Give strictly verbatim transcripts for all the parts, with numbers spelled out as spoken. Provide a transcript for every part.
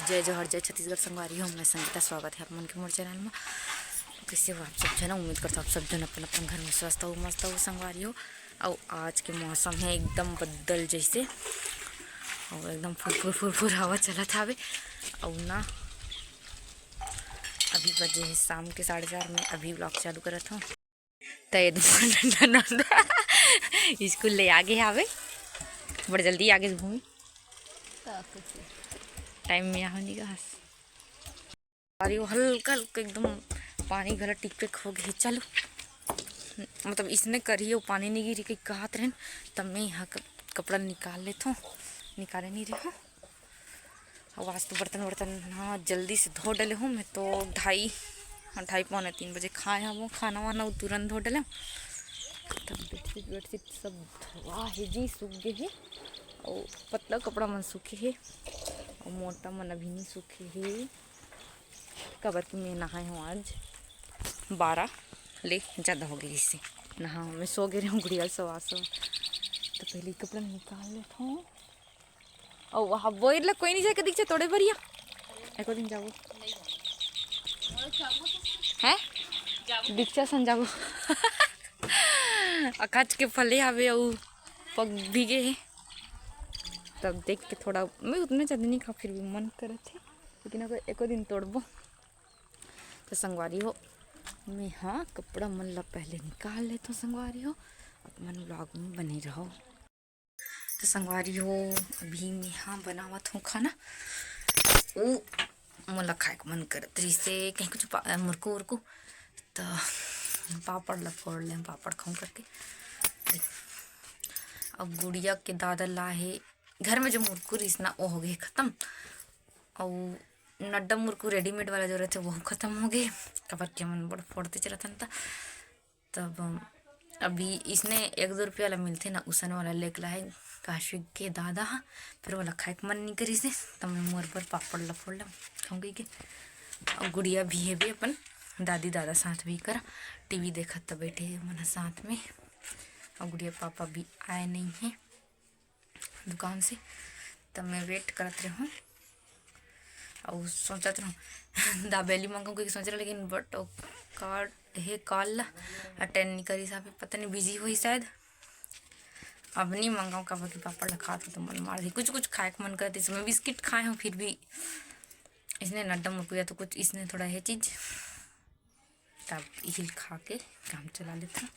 जय जोहार, जय छत्तीसगढ़ संगवारी हो, मैं संगीता, स्वागत है आप मन के मोर चैनल में। कैसे हो आप सब झन? उम्मीद करता हूँ आप सब झन अपन अपन घर में स्वस्थ हो, मस्त हो संगवारी हो। और आज के मौसम है एकदम बदल जैसे, और एकदम फुरफुर फुरफुर हवा चलत हावे। और ना अभी बजे है शाम के साढ़े चार, में अभी vlog चालू करत हूँ। त ये दू ननद स्कूल ले आगे हावे, बड़ जल्दी आगे भूमि। टाइम में यहाँ नहीं कहा। अरे वो हल्का हल्का एकदम पानी घला टिपे हो गए। चलो, मतलब इसने करी, वो पानी नहीं गिरी कही कहत रहन, तब मैं यहाँ क-, कपड़ा निकाल लेत हूँ, निकाले नहीं रहे हूँ। अब आज तो बर्तन वर्तन हाँ जल्दी से धो डले हूँ मैं तो। ढाई, हाँ, ढाई पौने तीन बजे खाए हूँ वो खाना वाना, वो तुरंत धो डले हूँ। तब बेडशीट वेडशीट सब धोआ है जी, सूख गए है। और पतला कपड़ा मन सूखे है, और मोटा मन अभी नहीं सूखे है। काबर कि मैं नहाए हूँ आज बारह ले ज़्यादा हो गई इससे नहा, मैं सो गए रहूँ गुड़िया सवा सवा। तो पहले ये कपड़ा निकाल लेता हूँ। और वहाँ बोर ला कोई नहीं जाके दीक्षा तोड़े बरिया। एको दिन जाबो। हैं? दीक्षा सन जाबो। अकाच के फले हावे अउ पग भीगे हे। तब देख के थोड़ा, मैं उतने ज़्यादा नहीं खा, फिर भी मन करत हे, लेकिन अगर एको दिन तोड़बो। तो संगवारी हो, मैं हाँ कपड़ा मन ला पहले निकाल लेता हूँ संगवारी हो, अपन vlog में बने रहो। तो संगवारी हो, अभी मैं हाँ बनावत हूँ खाना। वो मोला खाए के मन करत रहिसे कहीं कुछ पा-, मुरकू उरकू, तो पापड़ ला फोड़ लें, पापड़ खाऊं करके। अब गुड़िया के दादा ला हे घर में जो मुरकू रहिस ना, वो हो गए खत्म। और नड्डा मुरकू readymade वाला जो रहते, वो खत्म हो गए। काबर के मन बड़ फोड़ते चलत हन त तब अभी इसने एक दो रुपया वाला मिलथे ना, उसन वाला लेके लाए काशी के दादा हा, फिर वाला खाए के मन नहीं करिस हे, तब मैं मोर बर पापड़ ला फोड़ ला खाऊंगी के। और गुड़िया भी है भी अपन दादी दादा साथ भी कर टीवी देखत त बैठे है मन साथ में। और गुड़िया पापा भी आए नहीं है दुकान से, तब मैं wait करत रहूँ। और सोचत रहूँ दाबेली मंगाऊँ कहिके सोच रहा, लेकिन but वो call हे, call ला attend नहीं करी साहब, पता नहीं busy हुई शायद। अब नहीं मंगाऊँ, काबर कि पापड़ ला खात तो मन मार रही, कुछ कुछ खाए के मन करत, इसमें बिस्किट खाए हूँ, फिर भी इसने नड्डा मुरकुया तो कुछ इसने थोड़ा है चीज, तब यही खा के काम चला लेता।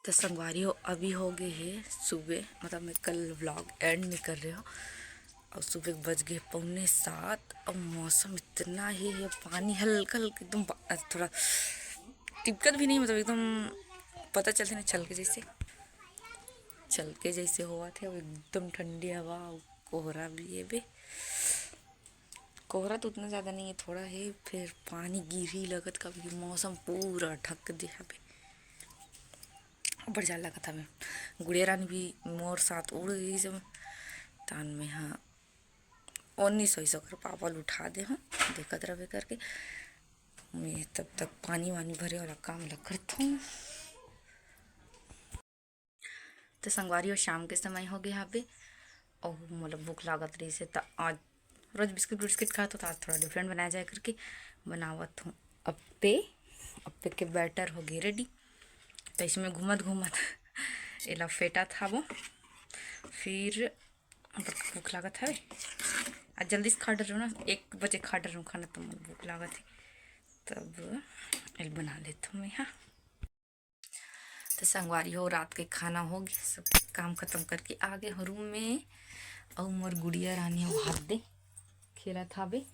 तो संगवारी हो, अभी हो गए है सुबह, मतलब मैं कल vlog end नहीं कर रहे हो। और सुबह बज गए पौने सात। और मौसम इतना ही है, पानी हल्का हल्का एकदम बा-, थोड़ा टिपकत भी नहीं, मतलब एकदम पता चलते ना छलके जैसे, छलके जैसे हुआ थे। और एकदम ठंडी हवा, और कोहरा भी है बे। कोहरा तो उतना ज़्यादा नहीं है, थोड़ा है, फिर पानी गिरी लगत का भी मौसम पूरा ढक दे हवे। बड़ जाड़ लगत हवे। गुड़िया रानी भी मोर साथ उड़ गई जब तान में, हाँ, उन्नीस सौ सौ कर पापा ल उठा दे हूँ, देखत रहे करके। मैं तब तक पानी वानी भरे वाला काम ला करत हूँ। तो संगवारी हो, शाम के समय हो गया हवे और मोला भूख लागत रहिस हे, त आज रोज बिस्किट बिस्किट खात हो, तो आज थोड़ा different बनाया जाए करके बनावत हूँ अप्पे। अप्पे के batter हो गए ready। तो इसमें घूमत घूमत एला फेंटत हावो, फिर भूख लागत हवे। आज जल्दी से खा डरूँ ना, एक बजे खा डरूँ खाना, तो मोर भूख लागत है, तब एल बना लेत हूँ मैं। हाँ, तो संगवारी हो, रात के खाना हो गए, सब काम खत्म करके आ गए हो room में। अउ मोर गुड़िया रानी हो हाथ दे खेलत हावे,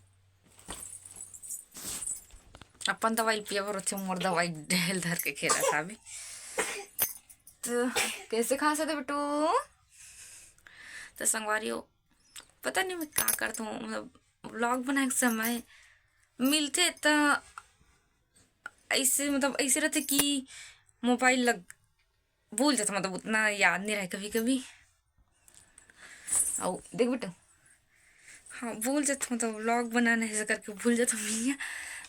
अपन दवाई पियाबर होथे, मोर दवाई ढेल धर के खेलत हावे। तो कैसे खा सकते बेटू? तो संगवारी हो, पता नहीं मैं का करत हूँ, मतलब vlog बनाए के समय मिलथे त ऐसे, मतलब ऐसे रहथे कि mobile लग भूल जाता, मतलब उतना याद नहीं रहे कभी कभी। और देख बेटा, हाँ, भूल जाता, मतलब vlog बनाना है ऐसे करके भूल जाता भैया।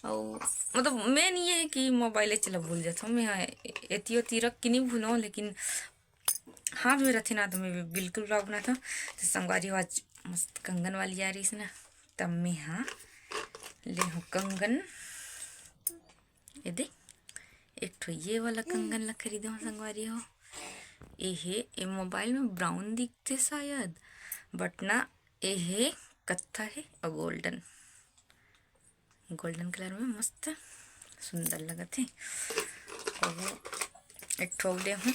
और मतलब main ये है कि mobile चला भूल जाता हूँ मैं, हाँ, एती ओती रख के नहीं भूलो, लेकिन हाथ में रहते ना तो मैं बिल्कुल vlog बनाता हूँ। तो संगवारी हो, आज मस्त कंगन वाली आ रही है ना, त मैं हा ले हूँ कंगन। ये दे, एक ठो ये वाला कंगन ला खरीदे हूँ संगवारी हो। ये हे, ये मोबाइल में ब्राउन दिखते शायद, बट ना, ये हे कत्था हे और गोल्डन, गोल्डन कलर में मस्त सुंदर लगत हे। और एक ठो अउ ले हूँ,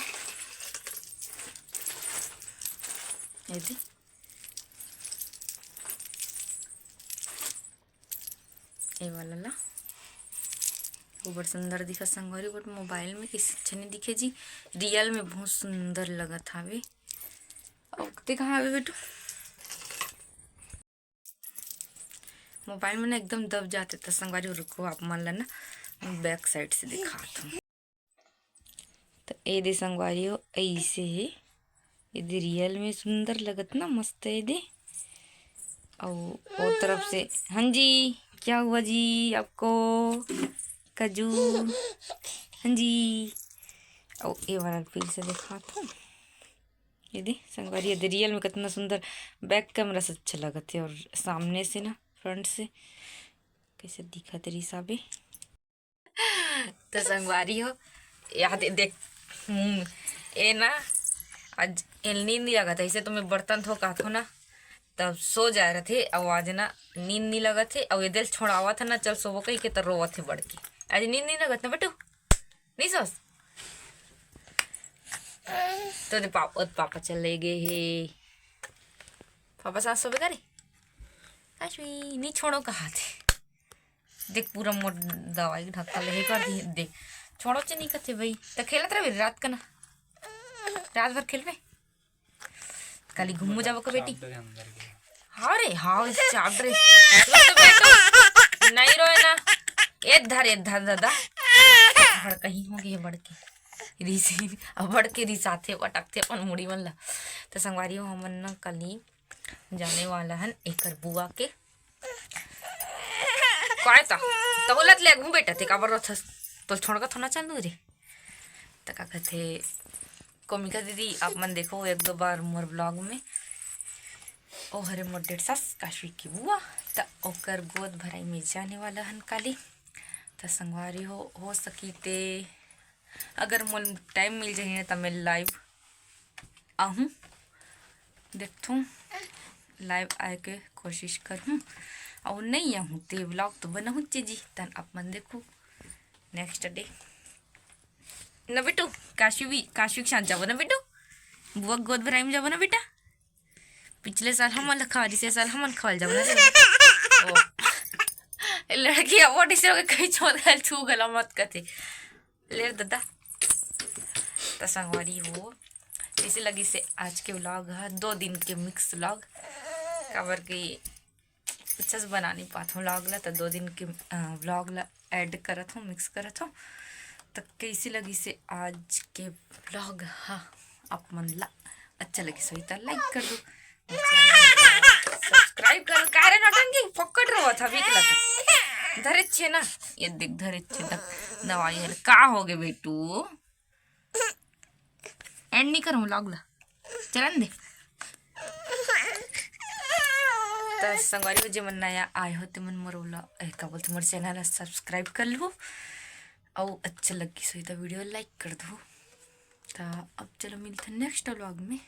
ये दे, ये वाला ला, वो बड़ सुंदर दिखत संगवारी, बट मोबाइल में किसी अच्छा नहीं दिखे जी, रियल में बहुत सुंदर लगत हावे। अउ ते कहाँ हावे बेटू? मोबाइल में ना एकदम दब जाते त संगवारी हो, रुको आप मन ला ना बैक साइड से दिखात हूँ। तो ए दे संगवारी हो, ऐसे हे, ये दे रियल में सुंदर लगत ना, मस्त हे दे। अउ ओ तरफ से, हाँ जी, क्या हुआ जी आपको? काजू, हाँ जी। अउ ए वाला फिर से दिखात हूँ। ये दे संगवारी, ये दे रियल में कितना सुंदर, बैक कैमरा से अच्छा लगत हे और सामने से ना, फ्रंट से कैसे दिखत रहिस हावे। तो संगवारी हो, याद है देख, हम्म, ए ना, आज एल नींद नहीं लगत, ऐसे तो मैं बर्तन धो काथो ना, तब सो जाए रहते, अउ आज ना नींद नहीं लगत हे, अउ ये दिल छोड़ावत हे ना, चल सोबो कही के तो रोवत हे बड़की। आज नींद नहीं लगत ना बेटू, नहीं सोस? तो दे पापा, ओ पापा चले गए हे। पापा साथ सोबे करे? काशवी, नहीं छोड़ो कहा थे। देख पूरा मोर दवाई ढक्का ले कर दी। देख, छोड़ो चे नहीं कथे भाई। तो खेलत रहे रात का ना, रात भर खेलबे। काली घूमू जाबो का बेटी? हाँ रे, हाँ, इस चाप रे। नहीं रोए ना। ए धर, ए धर दादा। बड़ कहीं हो गए बड़के। रिसी, अब बड़के रिसाथे पटकथे अपन मुड़ी मन ला। तो संगवारी हो, हमन ना काली जाने वाला हन एकर बुआ के। काय ता? तहु लत ले घूम बेटा, ते काबर रोथस? तो छोड़ का थोड़ा चल रे। त का कथे, कोमिका दीदी, आप मन देखो एक दो बार मोर ब्लॉग में। ओ हरे मोर डेढ़ सास काशवी की बुआ, त ओकर गोद भराई में जाने वाला हन काली। त संगवारी हो, हो सकी ते अगर मोल टाइम मिल जाही ना, त मैं लाइव आहूँ, देखथूँ, लाइव आए के कोशिश करहूँ। अउ नहीं आहूँ ते ब्लॉग तो बनाहूँ जी, तन आप मन देखू नेक्स्ट डे। ना बेटू, काशवी, काशवी के साथ जाबो ना बेटू, बुआ के गोद भराई में जाबो ना बेटा। पिछले साल हमन ला खवालिस, ए साल हमन खवाल जाबो ना रे। ओ। ए लड़की अब ओटिस होके कहीं छोड़ गल, छू गला मत कथे। ले दादा। त संगवारी हो, कैसे लगिस हे आज के व्लॉग ह, दो दिन के मिक्स व्लॉग, काबर कि अच्छा से बना नहीं पात हूँ व्लॉग ला, त दो दिन के, अ, व्लॉग ला ऐड करत हूँ, मिक्स करत हूँ। त कैसे लगिस हे आज के व्लॉग ह, आप मन ला अच्छा लगिस होही त लाइक कर दो, सब्सक्राइब कर दो। का रे नौटंकी, पकड़ रहो था, बिक लगा। धरे छे ना, ये देख, धरे छे तक दवाई है। का हो गए बेटू? एंड नहीं करूँ व्लॉग ला, चलन दे। त संगवारी हो, जे मन नया आए हो, ते मन मोर व्लॉग, ए, का बोलते, मोर चैनल ला सब्सक्राइब कर लू, अउ अच्छा लगिस होही त वीडियो लाइक कर दो। त अब चलो मिलते हैं नेक्स्ट व्लॉग में।